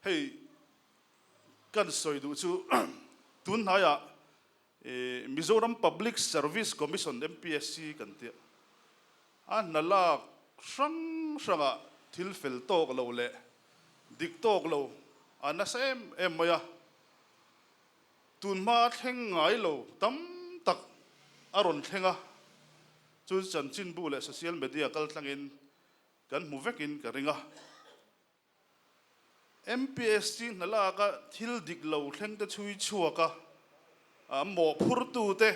Hei kan sawi duh chu tun hnaiah Mizoram Public Service Commission, MPSC, kan tia a hna lak hrang hrangah thil fel tawk lo leh dik tawk lo a nasa em em mai a. Tun hma thleng ngai lo tam tak a rawn thleng a, chu chanchinbu leh social media kaltlangin kan hmu vekin ka ring a. MPSC hna laka thil dik lo thleng te chhui chhuak a, mawhphurtute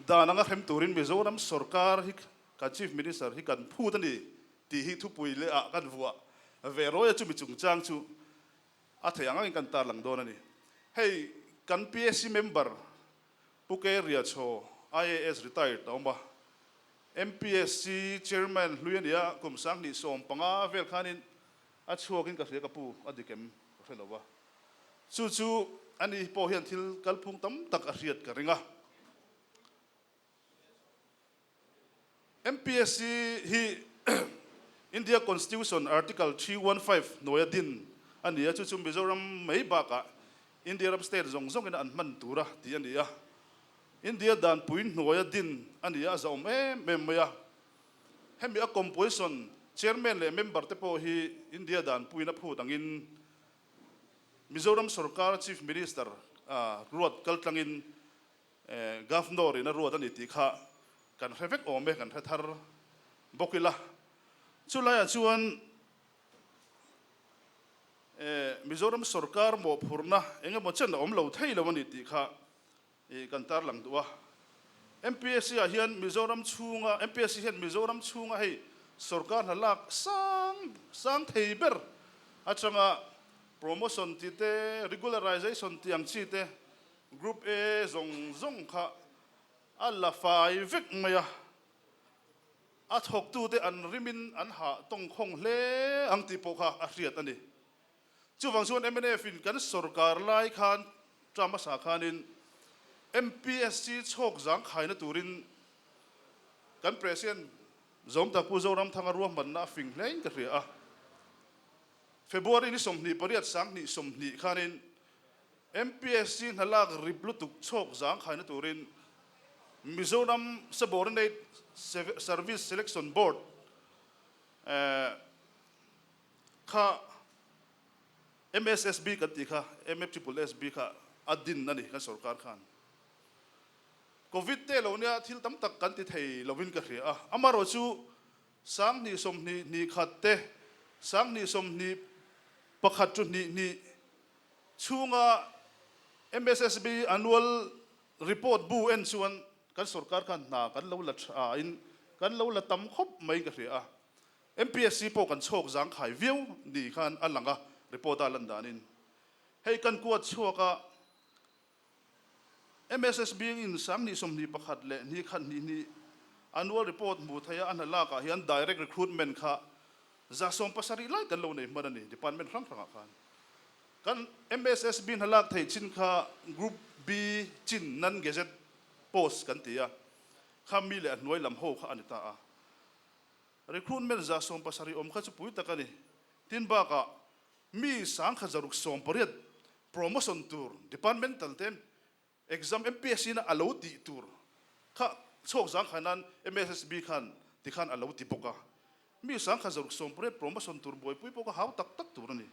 dan anga hrem turin Mizoram sorkar hi kan Chief Minister hi kan phut a ni tih hi thupui leh ah kan vuah ve rawi a, chumi chungchang chu a theih ang angin kan tarlang dawn a ni. Hei kan PSC member Pu K Riachaw, IAS retired a awm a, MPSC Chairman hlui a ni a, kum 2015 vel khanin a chhuakin ka hria ka pu a dik em ka hre lo va. Chu chu ani pawh hian thil kalphung tam tak a hriat ka ring a. MPSC hi India Constitution Article 315 hnuaia din a ni a, chu chu Mizoram mai bakah India ram state zawng zawngin an hman tura tih a ni a. India danpui hnuaia din a ni a, a zahawm em em mai a. Hemi a composition Chairman leh member te pawh hi India danpuiin a phut angin Mizoram sorkar Chief Minister ruat kaltlangin Governor in a ruat a ni tih kha kan hre vek awm e, kan hre thar bawk ila. Chulaiah chuan Mizoram sorkar mawhphurhna eng emaw chen a awm lo thei lo a ni tih kha kan tarlang duh a. MPSC ah hian Mizoram chhunga, MPSC hian Mizoram chhunga hei sorkar hna lak sang sang thei ber atanga promotion tih te, regularization tih ang chi te, Group A zawng zawng kha a la fai vek mai a, a thawktute an rimin an hah tawngkhawng hle ang tih pawh kha a hriat a ni. Chuvang chuan mnf in kan sorkar lai khan term hmasa khanin MPSC chhawk zangkhaina turin kan President Zawmtak Pu Zoramthanga ruahmanna a fing hlein ka hria a. February ni 28 2020 khanin MPSC hna lak rip lutuk chhawk zangkhaina turin Mizoram Subordinate Service Selection Board kha MSSB kan tih kha, MFSSB kha a din a ni kan sorkar khan. Covid te lo nia thil tam tak kan ti thei lovin ka hria a, amaherawh chu 2021 te, 2021 chu hnih hnih chhunga MSSB annual report bu en chuan kan sorkar khan hna kan lo la tha in kan lo la tam khawp mai ka hria a. MPSC pawh kan chhawk zangkhai viau ni khan a lang a report a lan danin. Hei kan kuat chhuak a MSSB in 2021 leh 2 hnih hnih annual report hmuh theih a a hna lakah hian direct recruitment kha 170 lai kan lo nei hman a ni department hrang hrangah khan. Kan MSSB hna lak theih chin kha Group B chin non gazette post kan ti a, kha mi leh a hnuai lam ho kha a ni ta a. Recruitment 170 awm kha chu pui tak a ni. Tin bakah mi 1680 promotion tur departmental te exam MPSC na a lo tih tur kha chhuak zang khan nan MSSB khan ti khan a lo ti bawk a. Mi 1680 promotion tur buaipui pawh kha hau tak tak tur a ni.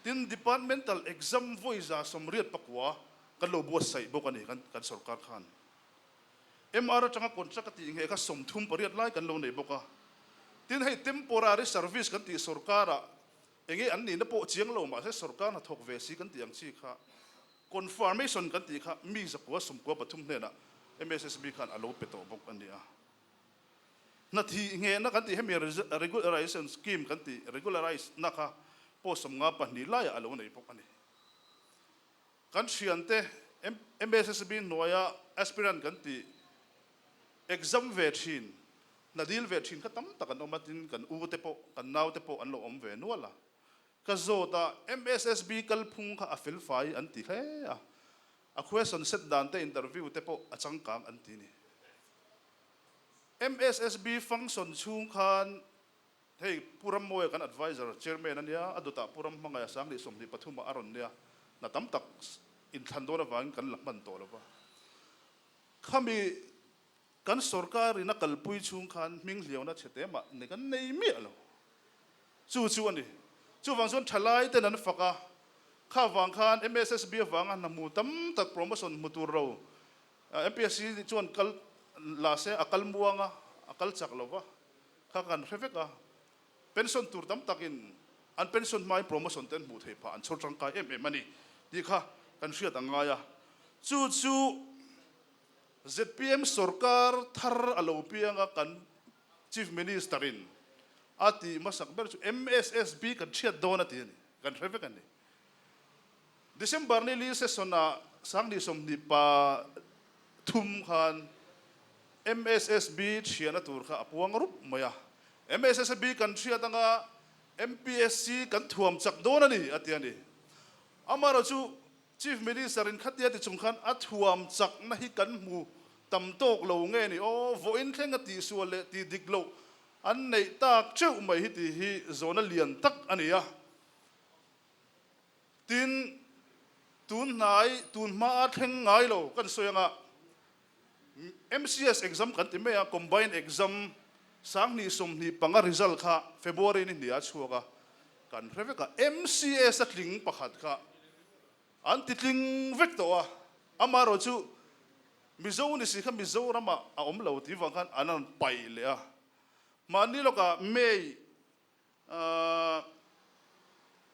Tin departmental exam vawi 89 kan lo buatsaih bawk a ni kan sorkar khan. MR atanga contract a tih ngheh kha 38 lai kan lo nei bawk a. Tin hei temporary service kan tih sorkarah enge an nihna pawh chiang lo mahse sorkar hnathawk ve si kan tih ang chi kha confirmation kan tih kha mi 193 hnenah MSSB khan a lo pe tawh bawk a ni a. Hnathih nghehna kan tih hemi regularization scheme kan tih regularize na kha post 52 laiah a lo nei bawk a ni. Kan thiante MSSB hnuaia aspirant kan tih exam ve thin, hna dil ve thin kha tam tak an awm a, tin kan u te pawh, kan nau te pawh an lo awm ve nual a. Ka zawt a, MSSB kalphung kha a fel fai an ti hle a, a question set dan te interview te pawh a changkang an ti ni. MSSB function chhung khan. Hei Pu Rammawia kan adviser chairman a nia, a dawtah Pu Ramhmangaia 2023 ah a rawn nia, hna tam tak inthlan dawn avangin kan la hman tawh lo va. Khami kan sorkar in a kalpui chhung khan hming hliauna chhe te mah ni kan nei miah lo. Chu chu a ni. Chuvang chuan thalai ten an fak a, kha vang khan MSSB avanga hna hmu tam tak promotion hmu tur lo MPSC chuan kal la se a kal muang a, a kal chak lo va, kha kan hre vek a. Pension tur tam takin an pension hmain promotion te an hmuh theih phah, an chhawr tangkai em em a ni tih kha kan hriat ang ngai a. Chu chu zpm sorkar thar a lo piang a, kan Chief Minister in a tih hmasak ber chu MSSB kan hriat dawn a ti a ni, kan hre vek a ni. December ni li session ah 2023 khan MSSB thiana tur kha a puang rup mai a, MSSB kan hriat anga MPSC kan thuam chak dawn a ni a ti a ni. Amaherawhchu Chief Minister in khatia ti chung khan a thuam chakna hi kan hmu tam tawk lo nge ni aw, vawiin thleng a tihsual leh tih dik loh an neih tak teuh mai hi tih hi zawhna lian tak a ni a. Tin, tun hnai, tun hma a thleng ngai lo kan sawi anga MCS exam kan ti mai a, combined exam 2025 result kha February ni hnih ah a chhuak a, kan hre vek a, MCS a tling pakhat kha an ti tling vek tawh a, amaherawh chu Mizo ni si kha Mizoram ah a awm lo tih vang khan an rawn paih leh a, mahni lawkah May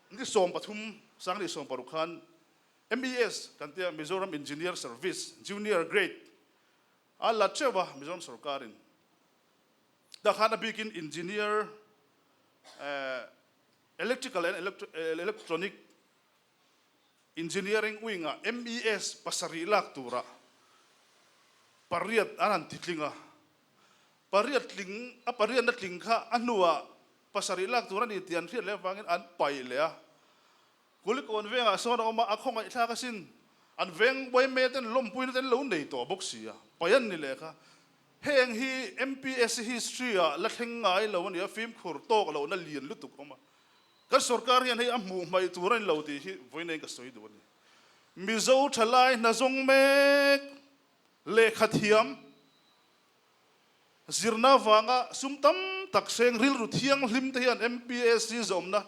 ni 13, 2016 khan MES kan tia Mizoram Engineer Service Junior Grade a la teuh a Mizoram sorkarin. Tah khan a bikin Engineer Electrical and Electronic Engineering Wing ah MES pasarih lak turah pariat an han titling a. Pariat tling, a pariatna tling kha a hnuah pasarih lak tur a ni tih an hriat leh avangin an paih leh a. Kulikawn vengah sawn a awm a, a khawngaihthlak asin. An veng uaime ten lawmpuina ten lo nei tawh bawk si a, paih an ni leh kha. Heng hi MPSC history ah la thleng ngai lo a ni a, fimkhur tawk lohna lian lutuk a awm a. Kan sorkar hian hei a hmuh hmaih tur a ni lo tih hi vawiin ka sawi duh a ni. Mizo thalai hna zawng mek, lehkha thiam, Zirna avanga sum tam tak seng rilru thianghlim te hian MPSC zawmna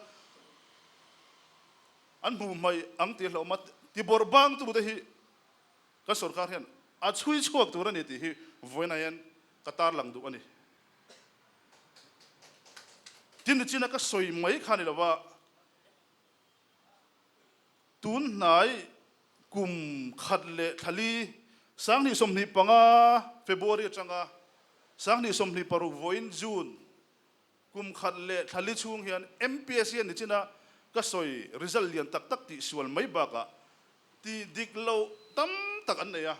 an hmu hmaih ang tih hlauhma tibawrh bangtu te hi kan sorkar hian a chhui chhuak tur a ni tih hi vawiinah hian ka tarlang duh a ni. Tin, nichina ka sawi mai kha ni lova Tun hnai kum khat leh thlali 2025 February atanga 2026 vawiin June kum khat leh thlali chhung hian MPSC a ni chin a, ka sawi result lian tak tak tihsual mai bakah tih dik loh tam tak an nei a.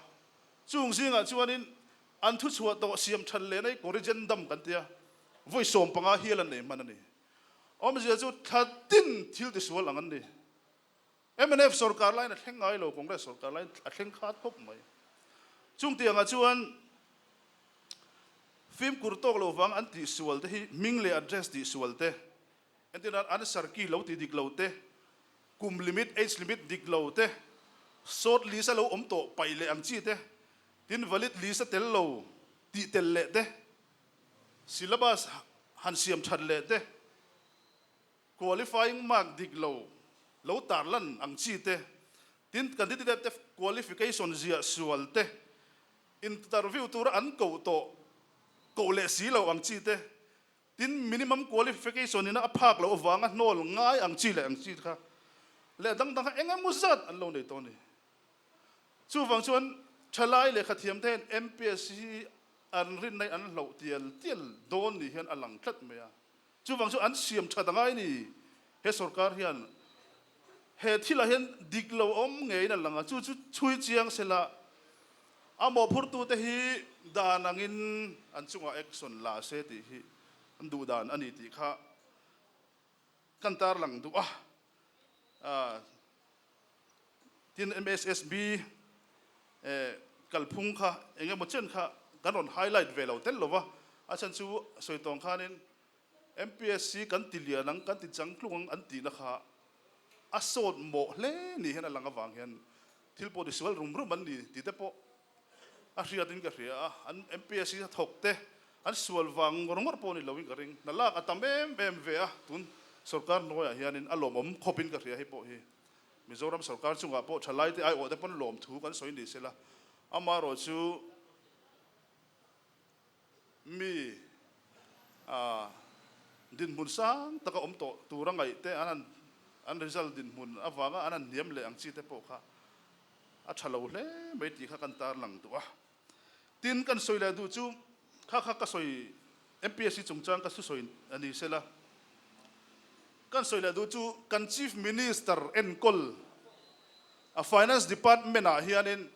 Chung zingah chuanin an thuchhuah tawh siam that leh nai corrigendum kan tia vawi 15 hial an nei hman a ni. Awmzia chu thla tin thil tisual ang an ni. Mnf sorkar laiin a thleng ngai lo, Congress sorkar laiin a thleng khat khawp mai. Chung tiangah chuan fimkhur tawk lo vang an tihsual te hi hming leh address tihsual te, entir nan answer key lo tih dik lo te, kum limit, age limit dik lo te, short list a lo awm tawh paih leh ang chi te, tin valid list a tel lo tih tel leh te, Syllabus han siam that leh te, qualifying mark dik lo lo tarlan ang chi te, tin candidate te qualification ziah sual te, interview tura an koh tawh koh leh si lo ang chi te, tin minimum qualification ina a phak loh avanga hnawl ngai ang chi leh ang chi kha leh dang dang kha eng emaw zat an lo nei tawh a ni. Chuvang chuan thalai lehkhathiam te hian MPSC hi an rinna hi an hloh tial tial dawn ni hian a lang tlat mai a. Chuvang chu an siam that angai ni. He sorkar hian he thilah hian dik lo awm ngeiin a lang a, chu chu chhui chiang sela a mawhphurtute hi dan angin an chungah action la se tih hi an duh dan a ni tih kha kan tarlang duh a. Tin, MSSB kalphung kha eng emaw chen kha kan rawn highlight ve lo tel lo va, a chhan chu sawi tawng khanin MPSC kan ti lian ang, kan ti changtlung ang an tihna kha a sawt mawh hle ni hian a lang avang hian thil pawh tisual rum rum an ni tih te pawh a hriatin ka hria a. An MPSC a thawk te an sual vang ngawr ngawr pawh ni loin ka ring. Hna lak a tam em em ve a, tun sorkar hnuaiah hianin a lawmawm khawpin ka hria hei pawh hi. Mizoram sorkar chungah pawh thalaite aiawhte pawn lawmthu kan sawi ni sela, amaherawhchu Mi a dinhmun sang taka awm tawh tura ngaih te an han an result dinhmun avanga an han hniam leh ang chi te pawh kha a tha lo hle mai tih kha kan tarlang duh a. Tin, kan sawi leh duh chu kha kha ka sawi MPSC chungchang ka thusawi a ni sela. Kan sawi leh duh chu kan Chief Minister enkawl a Finance Department ah hianin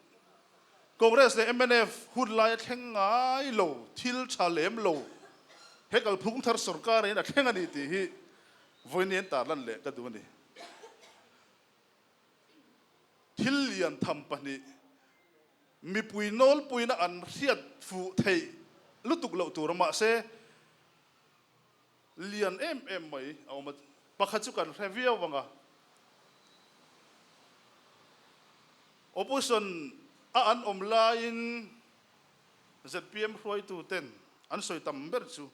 Congress leh mnf hun laia thleng ngai lo, thil tha lem lo he kalphung thar sorkar in a thleng a ni tih hi vawiin tarlan leh ka duh a ni. Thil lian tham pahnih, mipui nawlpuina an hriat fuh theih lutuk loh tur a mahse lian em em mai a awm a, pakhat chu kan hre viau ang a. Opposition a an awm laiin zpm hruaitu ten an sawi tam ber chu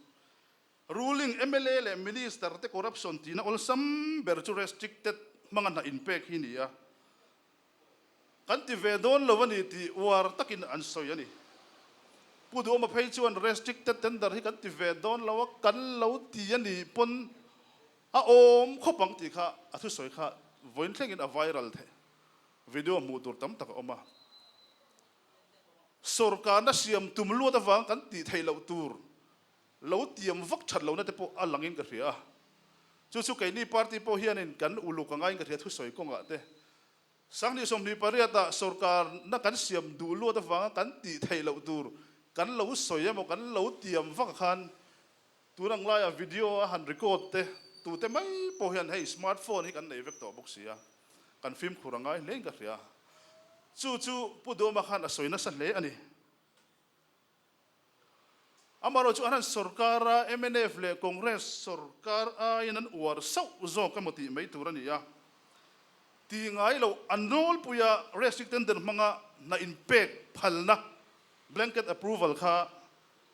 ruling mla leh minister te corruption tihna awlsam ber chu restricted hmanga hna inpek hi ni a, kan ti ve dawn lo a ni tih uar takin an sawi a ni. Pu Duhawma phei chuan restricted tender hi kan ti ve dawn lo a, kan lo ti a nih pawn a awm khawp ang tih kha a thusawi kha vawiin thlengin a viral theih. Video hmuh tur tam tak a awm a. Sawrkarna siam tum luat avang kan tih theih loh tur lo tiam vak that lohna te pawh a langin ka hria a. Chu chu keini party pawh hianin kan uluk a ngaiin ka hria thusawi kawngah te. Sanghnih 28 ah sawrkarna kan siam duh luat avanga kan tih theih loh tur kan lo sawi emaw kan lo tiam vak ah khan tun ang laiah video a han record te tute mai pawh hian hei smartphone hi kan nei vek tawh bawk si a. Kan fimkhur a ngai hlein ka hria. Chu chu Pu Duhawma khan a sawi nasa hle a ni. Amaherawhchu chu an han sorkar a, mnf leh Congress sorkar aiin an uar sauh zawk emaw tih mai tur a ni a. Ti ngai loh an nawlpuia restrict tender hmanga hna inpek phalna, blanket approval, kha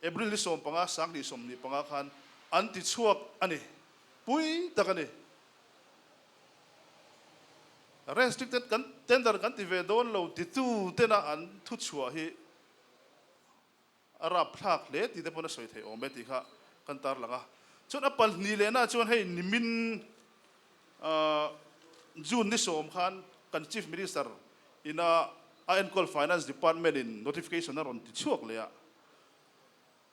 April ni 15, 2025 khan an ti chhuak a ni. Pui tak a ni. Restricted kan tender kan ti ve dawn lo titu tena an thu chhuah hi a rapthlak hle tih te pawn a sawi theih awm e tih kha kan tarlang a. Chuan a pahnih lehna chuan hei nimin June ni 10 khan kan Chief Minister ina a enkawl Finance Department in notification a rawn ti chhuak leh a.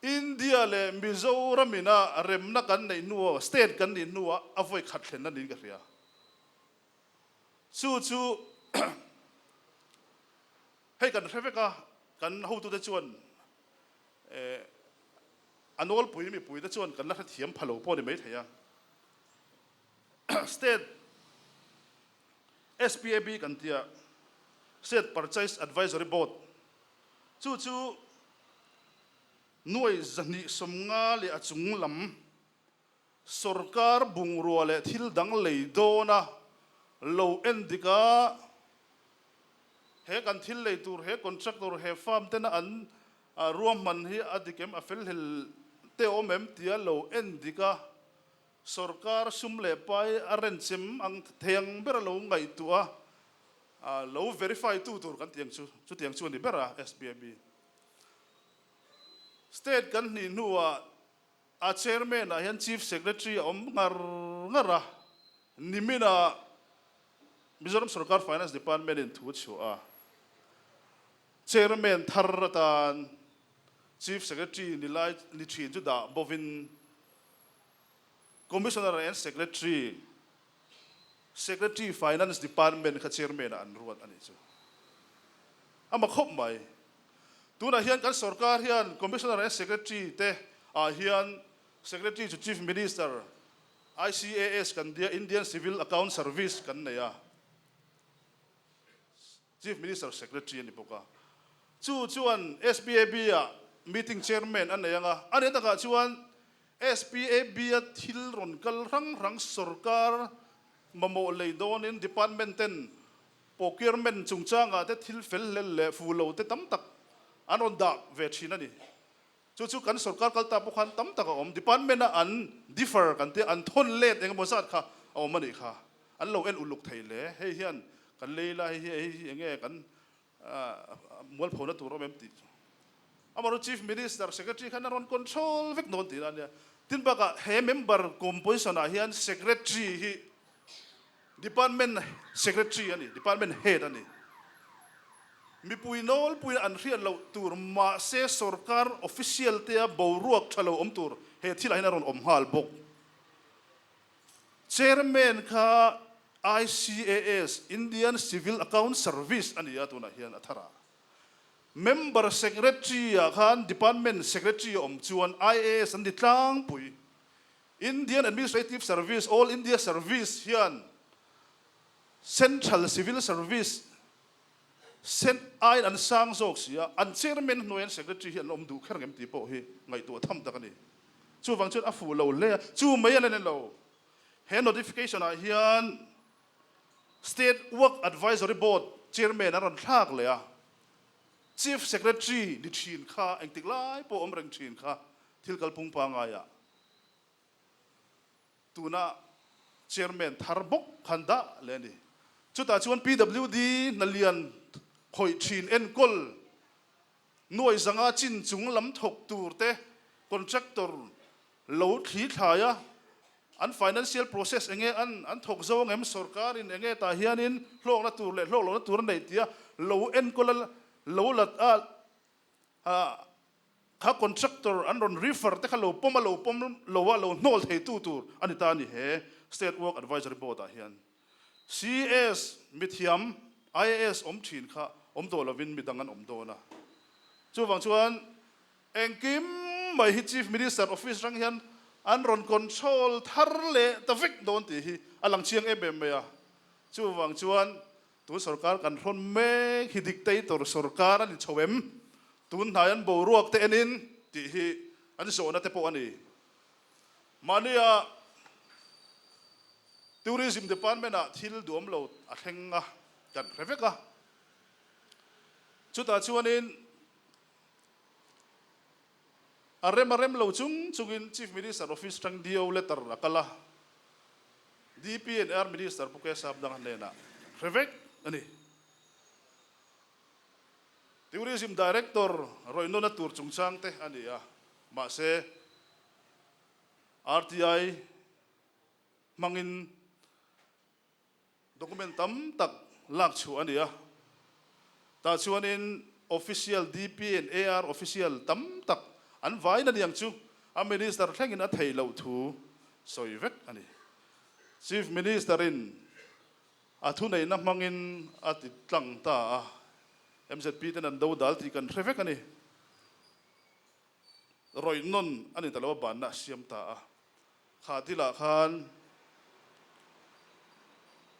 India leh Mizoram ina remna kan neih hnuah, state kan nih hnuah a vawi khat thlenna niin ka hria. Chu chu hei kan hre vek a, kan hotute chuan a nawlpui mipuite chuan kan la hrethiam pha lo pawh a ni maithei a. State SPAB kan tia, State Purchase Advisory Board, Chu chu nuai 250 leh a chung lam sorkar bungrua leh thil dang lei dawna lo en dik a, he kan thil lei tur, he contractor, he firm tena an ruahman hi a dik em, a fel hlel te awm em tia lo en dik a, sorkar sum leh pai a renchem ang thei ang ber a lo ngaihtuah a. Lo verify tu tur kan tiang chu chutiang chu a ni ber a SBIB. State kan hnih hnuah a chairman ah hian Chief Secretary a awm ngar ngar a, niminah Mizoram Sorkar Finance Department in thu a chhuah a, Chairman thar atan Chief Secretary ni lai ni thin chu dah bovin Commissioner and Secretary Secretary Finance Department kha Chairman ah an ruat a nih chu. A ma khawp mai. Tunah hian kan sorkar hian Commissioner and Secretary te ah hian Secretary chu Chief Minister, ICAS kan dia Indian Civil Account Service kan nei a. Chief Minister Secretary a ni bawk a. Chu chuan SBAB ah meeting Chairman a nei ang a. A nih takah chuan. SPAB-a thil rawn kal hrang hrang sorkar mamawh lei dawnin department ten procurement chungchangah te thil fel hlel leh fu lo te tam tak an rawn dah ve thin a ni. Chu chu kan sorkar kal ta pawh khan tam tak a awm. Department a an differ kan tia an thawn let eng emaw zat kha a awm a nih kha. An lo en uluk thei hle. Hei hian kan lei la hei hi hei hi enge kan mualphona tur awm em tih chu. Amaherawhchu Chief Minister Secretary khan a rawn control vek dawn tihna a nia. Tin bakah he member composition ah hian Secretary hi Department Secretary a ni, Department Head a ni. Mipui nawlpuiin an hriat loh tur mahse sorkar official tea boruak tha lo awm tur he thilah hian a rawn awm nghal bawk. Chairman kha ICAS, Indian Civil Account Service, a ni a tunah hian a thar a. Member Secretary ah khan Department Secretary a awm chuan IAS an ni tlangpui. Indian Administrative Service, All India Service, hian Central Civil Service, cent, aiin an sang zawk si a, an Chairman hnuaiin Secretary hi an awm duh kher ngem tih pawh hi ngaihtuah tham tak a ni. Chuvang chuan a fuh lo hle a, chu mai a la ni lo. He notification ah hian State Work Advisory Board Chairman an rawn thlak leh a, Chief Secretary ni thin kha engtik lai pawh awm reng thin kha thil kalphung pangngai ah Tuna Chairman thar bawk khan dah leh a ni. Chutah chuan PWD hna lian khawih thin enkawl nuai zanga chin chung lam thawk tur te contractor lo thli thlai a, an financial process enge an an thawk zo angem sorkar in enge tah hianin hlawkna tur leh hlawk lohna tur a neih tia lo enkawl a lo la a Kha contractor an rawn refer te kha lo pawm a, lo pawm lo a, lo hnawl theitu tur a ni ta a ni he State Work Advisory Board ah hian. CS mithiam IAS awm thin kha awm tawh lovin midang an awm dawn a. Chuvang chuan engkim mai hi Chief Minister office atang hian an rawn control thar leh ta vek dawn tih hi a lang chiang em em mai a. Chuvang chuan Tun sorkar kan hrawn mek hi dictator sorkar a ni chho em? Tun hnai an boruak te enin tih hi an zawhna te pawh a ni. Mahnia Tourism Department ah thil duhawm lo a thleng a, kan hre vek a. Chutah chuanin a rem a rem lo chung chungin Chief Minister Office atang DO letter a kal a. DPNR Minister Pu Kesap Danga hnenah hre vek a ni. Tourism Director rawih nawna tur chungchang te a ni a, mahse RTI hmangin document tam tak lak chhuah a ni a, tah chuanin official DPNAR official tam tak an vain a ni ang chu a Minister thlengin a theih loh thu sawi vek a ni. Chief Minister-in a thuneihna hmangin a ti tlang ta a, mzp ten an do dal tih kan hre vek a ni. Rawih nawn a ni ta lo a banna a siam ta a. Kha thilah khan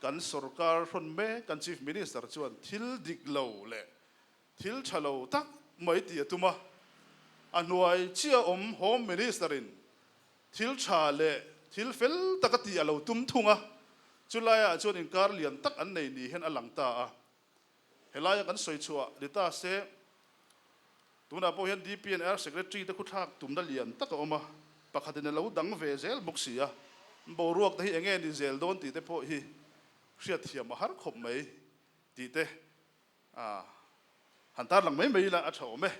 kan sorkar hrawn mek kan Chief Minister chuan thil dik lo leh Thil tha lo tak mai tih a tum a, a hnuai chiah awm Home Minister-in thil tha leh thil fel taka tih a lo tum thung a, chulaiah chuan inkar lian tak an nei ni hian a lang ta a. Helaia kan sawi chhuah ni ta se, tunah pawh hian DPNR Secretary te khuthlak tumna lian tak a awm a, pakhatin a lo dang ve zel bawk si a, boruak te hi enge ni zel dawn tih te pawh hi hriatthiam a har khawp mai tih te A han tarlang mai mai ila a tha awm e.